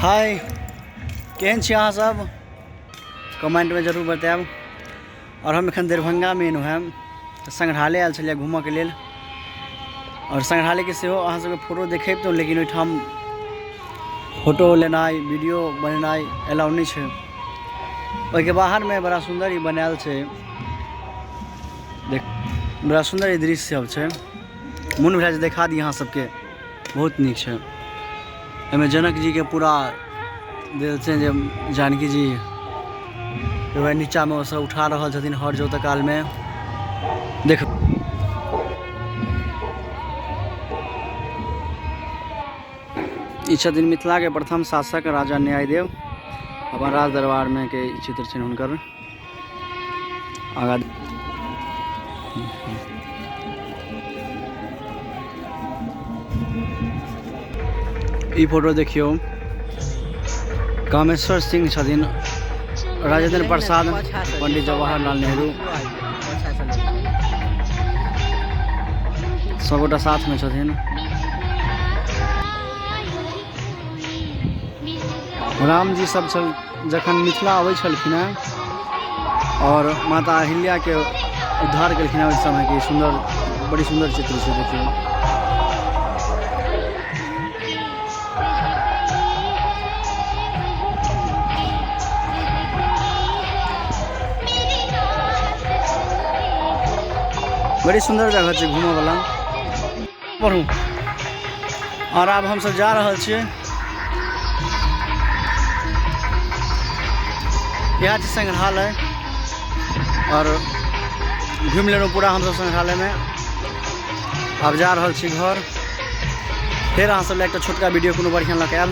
हाय, केहन छी अहाँ सब? कमेंटमे जरूर बतायब। और हम एखन दरभंगामे एलहुँ हेँ, संग्रहालय आयल छलियै घूमऽके लेल। और संग्रहालयके सेहो अहाँ सबके फोटो देखेबतहुँ, लेकिन ओहिठाम फोटो लेनाइ, वीडियो बनेनाइ एलाउ नहि छै। ओहिके बाहरमे बड़ा सुन्दर ई बनायल छै, देख, बड़ा सुन्दर ई दृश्य सब छै। मोन भेल जे देखा दी अहाँ सबके, बहुत नीक छै। एहिमे जनक जीके पूरा देल छै जे जानकी जी वएह नीचाँमे ओ सब उठा रहल छथिन हर जोतऽ कालमे। देख, ई छथिन मिथिलाके प्रथम शासक राजा न्यायदेव, अपन राज दरबारमे के ई चित्र छनि हुनकर। आगाँ ई फोटो देखियौ, कामेश्वर सिंह छथिन, राजेंद्र प्रसाद, पंडित जवाहरलाल नेहरू, सबगोटा साथमे छथिन। रामजी सब छल जखन मिथिला अबै छलखिन हेँ आओर माता अहिल्याके उद्धार केलखिन हेँ ओहि समयके सुन्दर, बड़ी सुन्दर चित्र छै, देखियौ। बड़ी सुन्दर जगह छै घूमऽवला। पढ़ू। आओर आब हमसब जा रहल छियै। इएह छै संग्रहालय, आओर घुमि लेलहुँ पूरा हमसब संग्रहालयमे। आब जा रहल छी घर। फेर अहाँ सब लए एकटा छोटका वीडियो कोनो बढ़िआँ लऽ कऽ आयब।